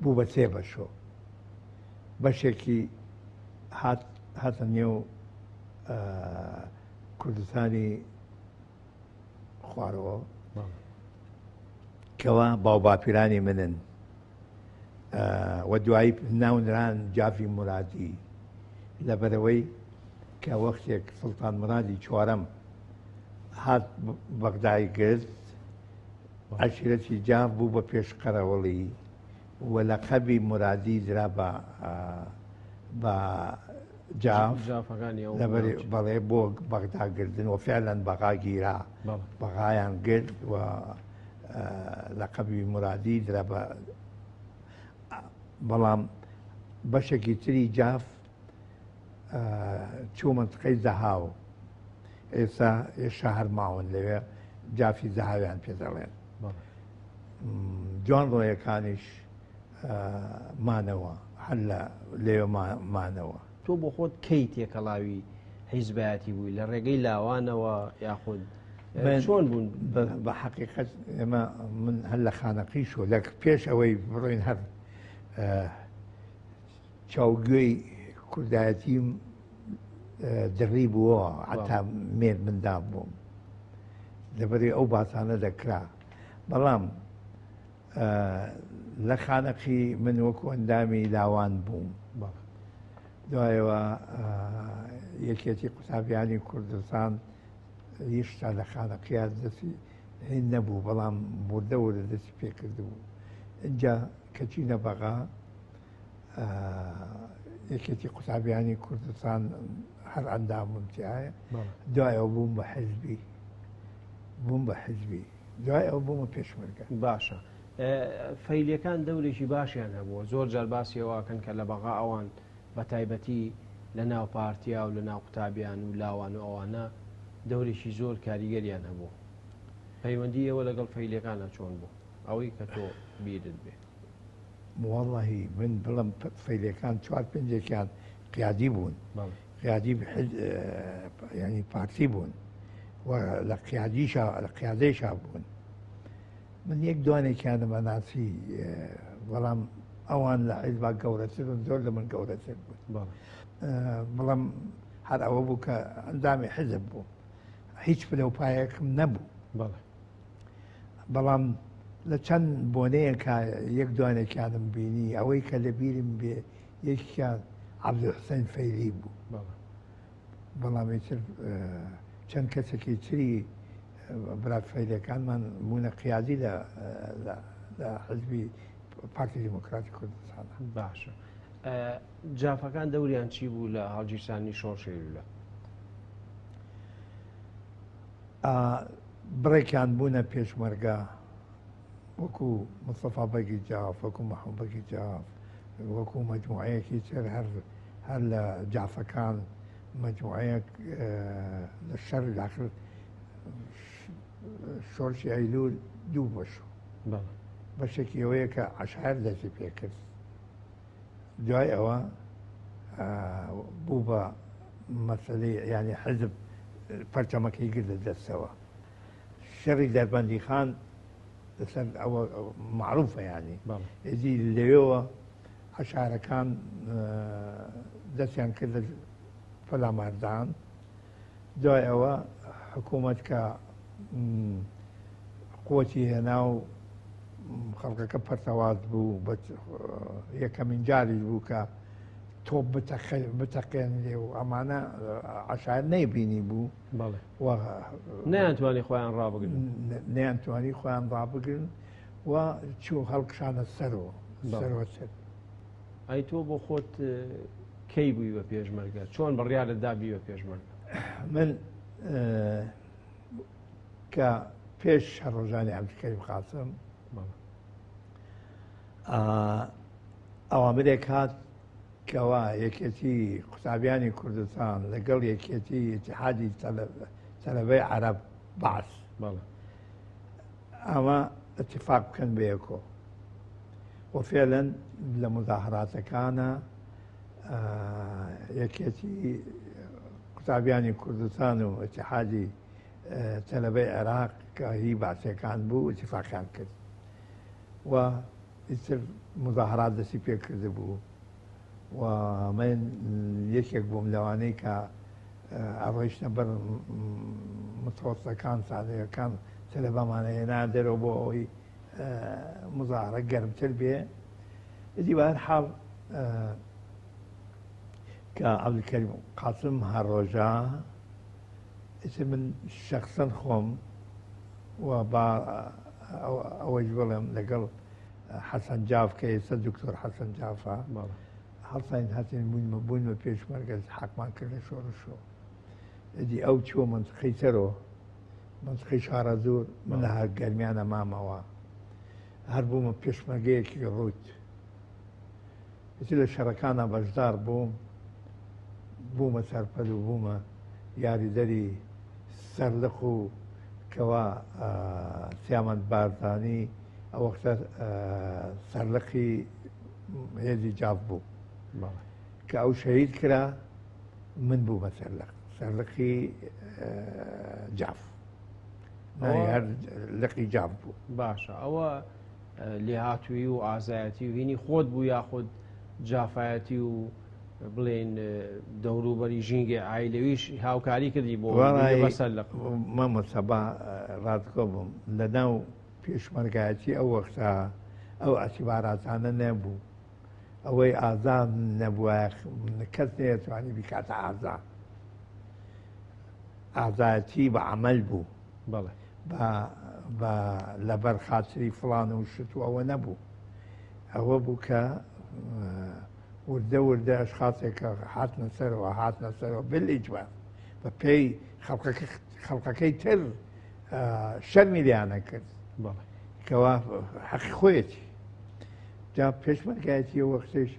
بوو بە سێ بەشۆ بەشێکی هات هاتە نێو کوردستانی خوارەوە کەوا باوباپیرانی منن و دوایی ناونران جافی مرادی لەبەرەوەی کە وەختێک سڵتان مرادی چوارەم هات بەغدای گرت عەشیرەتی جاف بوو بە پێشقەرەوەڵی و لەقەبی مرادی درا بە بە جاف لەبەر بەڵێ بۆ بەغدا گردن و فعلەن بەغا گیرا بەغایان گرت و لەقەبی مرادی درا بە بەڵام بەشێکی تری جاف چوو مەنتقەی زەهاو ئێستا ئێشتا هەر ماون لەوێ جافی زەهاویان پێ دەڵێن جوان ڕۆیەکانیش مانەوە هەر لە لەوێ مانەوە. تۆ بۆ خۆت کەی تێکەڵاوی حیزبایەتی بووی لە ڕێگەی لاوانەوە یاخود چۆن بوون؟ بە حەقیقەت ئێمە من هەر لە خانەقیشەوە لە پێش ئەوەی بڕۆین هەر چاوگوێی کوردایەتیم دڕی بووەوە حتا مێر منداڵ بووم لەبەری ئەو باسانە دەکرا بەڵام لە خانەقی من وەکو ئەندامی لاوان بووم دوایەوە یەکێتی قوتابیانی کوردستان هیشتا لە خانەقیات دەستی هین نەبوو بەڵام وردە وردە دەستی پێکردبوو اینجا کەچینە بەغا یەکێتی قوتابیانی کوردستان هەر ئەندامم تایە دوایەوە بووم بە حزبی بووم بە حزبی دوای ئەو بوومە پێشمەرگە. باشە فەیلیەکان دەورێکی باشیان هەبووە زۆر جار باسی ئەوەکەن کە لە بەغا ئەوان بە تایبەتی لە ناو پارتیا و لە ناو قوتابیان و لاوان و ئەوانە دەورێکی زۆر کاریگەریان هەبوو پەیوەندی ئێوە لەگەڵ فەیلیەکانە چۆن بوو ئەوەی کە تۆ بیرت بێ؟ وەڵاهی من بڵم فەیلەکان چوار پێنجێکیان قیادی بوون قیادی ینی پارتی بوون و لە قیادیشا لە قیادەیشا بوون من یەک دوانێکیانم ئەناسی بەڵام ئەوان لە حیزبا گەورەتر بوون زۆر لە من گەورەتر بوون بەڵام هەر ئەوە بوو کە ئەندامی حیزب بوو هیچ پلە و پایەکم نەبوو بەڵام لە چەند بۆنەیەکا یەک دوانێکیانم بینی ئەوەی کە لە بیرم بێ یەکیان عەبدولحوسێن فەیلی بوو بەڵام ئیتر چەند کەسێکی تری برا فەیلەکانمان بوونە قیادی لە لە حزبی پارتی دیموکراتی کوردستان باشە جافەکان دەوریان چی بوو لە هەڵگیرسانی شۆڕشی لە بڕێکیان بوونە پێشمەرگە وەکو مستەفا بەگی جاف وەکو مەحموود بەگی جاف وەکو مەجموعەیەکی تر هەر هەر لە جافەکان مەجموعەیەک لە شەر داخل شۆرشی ئەیلول دوو بەش بەشێکی ئەوەیە کە عەشایەر دەستی پێکرد دوای ئەوە بوو بە مەسەلەی یانی حزب پەرچەمەکەی گرتە دەستەوە شەڕی دەربەندیخان لەسەر ئەوە مەعروفە یانی ئیدی لەوێوە عەشارەکان دەستیان کردە پەلاماردان دوای ئەوە حکوومەت کە قوتی هێنا و خەڵکەکە پەرتەواز بوو یەکەمین جاریش بوو کە تۆپ بتەقێنرێ و ئەمانە عەشار نەیبینی بوو نەیانتوانی خۆیان ڕابگرن نەیانتوانی خۆیان ڕابگرن و چوو هەڵکشانە سەرەوە سەرەوەتر. ئەی تۆ بۆ خۆت کەی بووی بە پێشمەرگە چۆن بڕیارت دا بی بە پێشمەرگە؟ من کە پێش ڕۆژانی عەبدولکەریم قاسم ئەوامرێک هات کەوا یەکێتی قوتابیانی کوردستان لەگەڵ یەکێتی ئیتیحادی تەلەبەی عەرەب بەعس ئەمە ئیتیفاق بکەن بەیەکۆ و فعلەن لە مزاهراتەکانە یەکێتی قوتابیانی کوردستان و ئیتیحادی تەلەبەی عێراق کە هی بەعسیەکان بوو ئیتیفاقیان کرد و ئیتر مزاهرات دەستی پێ کردبوو و من یەکێک بووم لەوانەی کە ئەڕۆیشتە بەر متوەسەکان سادەکان تەلەبەمانە هێنا دەرەوە بۆ ئەوەی مزاهرە گەرمتر بێ ئیدی بە هەر حاڵ کە عەبدولکەریم قاسم هەڕۆژە ئیتر من شەخسەن خۆم و با ئەوەیش بڵێم لەگەڵ حەسەن جاف کە ئێستا دکتۆر حەسەن جافە هەڵساین هاتین بووینمە پێشمەرگە حەقمان کرد لە شۆڕشەوە ئیدی ئەو چووە مەنتقەی سەرۆ مەنتقەی شارەزوور من هەر گەرمیانە مامەوە هەر بوومە پێشمەرگەیەکی ڕووت ئیتر لە شەڕەکانە بەشدار بووم بوومە سەرپەل و بوومە یاریدەری سەرلق و کەوا سیامەند بارزانی ئەو وەختە سەرلقی هێزی جاف بوو کە ئەو شەهید کرا من بوومە سەرلق سەرلقی جاف هەر لقی جاف بوو. باشە ئەوە لێهاتوویی و ئازایەتی و هینی خۆت بوو یاخود جافایەتی و بڵێن دەوروبەری ژینگەی عایلەویش هاوکاری کردی بۆ بەسەر لە مامۆستا با ڕاستگۆ بم لەناو پێشمەرگایەتی ئەو وەختە ئەو ئەتیباراتانە نەبوو ئەوەی ئازا نەبووە کەس نەیەتوانی بیکاتە ئازا ئازایەتی بە عمل بوو بەڵێ بە لەبەر خاتری فڵان و شت و ئەوە نەبوو ئەوە بوو کە وردە وردە ئەشخاصێکە هاتنە سەرەوە هاتنە سەرەوە بالئیجبار بە پێی خەڵکەکەی تر شەرمی لیانە کرد کەوا حەقی خۆیەتی جا پێشمەرگایەتی وەختێش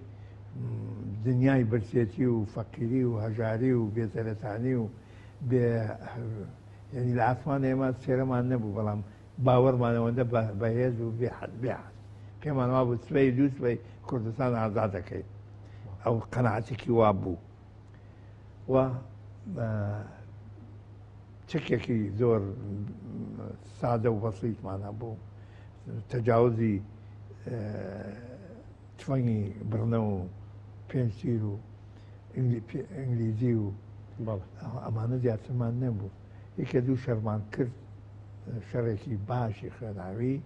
دنیای برسێتی و فەقیری و هەژاری و بێزەرەتانی و بێ یعنی لە ئاسمان ئێمە سێرەمان نەبوو بەڵام باوەڕمان ئەوەندە بەهێز و بێحەد بێحەد پێمان وابوو سبەی دوو سبەی کوردستان ئازاد دەکەین ئەو قەناعەتێکی وا بوو و چەکێکی زۆر سادە و بەسیتمان هەبوو تەجاوزی تفەنگی بڕنە و پێنج تیر و ئینگلیزی و ئەمانە زیاترمان نەبوو یەکێ دوو شەرمان کرد شەڕێکی باشی خوێناوی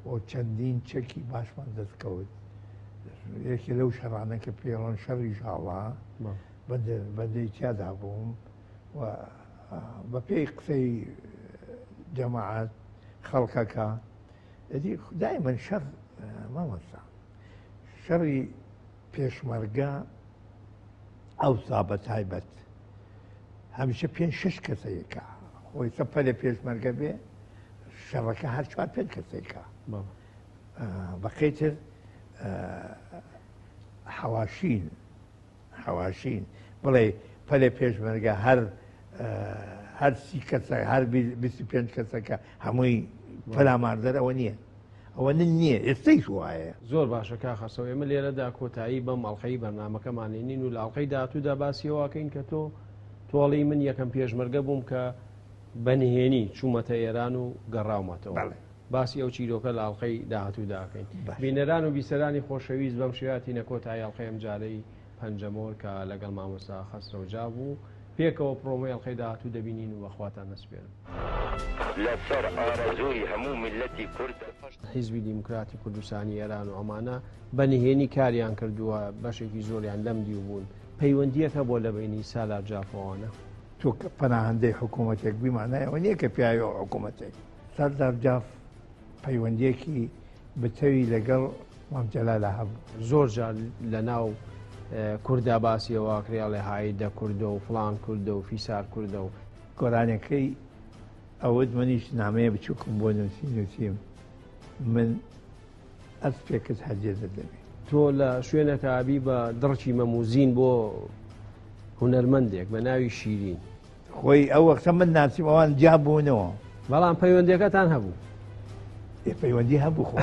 و چەندین چەکی باشمان دەستکەوت یەکێ لەو شەڕانە کە پێڵەن شەڕی ژاڵا بەندەی تیادا بووم و بە پێی قسەی جەماعەت خەڵکەکە ئەدی خدای من شەڕ مامۆستا شەڕی پێشمەرگە ئەوسا بە تایبەت هەمیشە پێ شش کەسەیەکە خۆی سەپە لە پێشمەرگە بێ شەڕەکە هەر چوار پێ کەسێکە بەقەی تر حەواشین حەواشین بڵێ پەلێ پێشمەرگە هەر هەر سی کەسە هەر 25 کەسەکە هەمووی پەلاماردەر ئەوە نییە ئەوە نییە ئێستەیش وایە. زۆر باشە کاک خەسەو ئێمە لێرەدا کۆتایی بەم ئەڵقەی بەرنامەکەمان ێنین و لە ئەڵقەی داهاتوودا باسی ئەوە ئەکەین کە تۆ تۆڵی من یەکەم پێشمەرگە بووم کە بە نهێنی چوومەتە ئێران و گەڕاومەتەوە. بەڵێ. باسی ئەو چیرۆکە لە ئەڵقەی داهاتوودا ئەکەین. بینەران و بیسەرانی خۆشەویست بەم شێوە هاتینە کۆتایی ئەڵقەی ئەمجارەی پەنجەمۆر کە لەگەڵ مامۆستا خەسرەو جاف بوو. پێکەوە پرۆمۆی ئەڵقەی داهاتوو دەبینین و بە خواتان دەسپێرم. لەسەر ئارەزووی هەموو میللەتی کورد. حیزبی دیموکراتی کوردستانی ئێران و ئەمانە بە نهێنی کاریان کردووە، بەشێکی زۆریان لەم دیو بوون. پەیوەندییەک هەبووە لە بەینی سالار جاف و ئەوانە؟ تۆ کە پەناهەندەی حکوومەتێک بی مانای ئەوە نییە کە پیاوی ئەو حکوومەتەی. سەردار جاف پەیوەندییەکی بتەوی لەگەڵ مام جەلالا هەبوو. زۆر جار لە ناو کوردا باسی ئەوە ئەکرێ ئەڵێ هایدە کوردە و فڵان کوردە و فیسار کوردە و. گۆرانیەکەی ئەوت منیش نامەیە بچووکم بۆ نووسی نووسیم من ئەسپێکت هەدیە دەدەمێ. تۆ لە شوێنێکا ئەبی بە دڕکی مەموزین بۆ هونەرمەندێک بە ناوی شیرین. خۆی ئەو وەختە من ناسیم ئەوان جیا بوونەوە. بەڵام پەیوەندیەکەتان هەبوو؟ ئێ پەیوەندی هەبوو خۆ.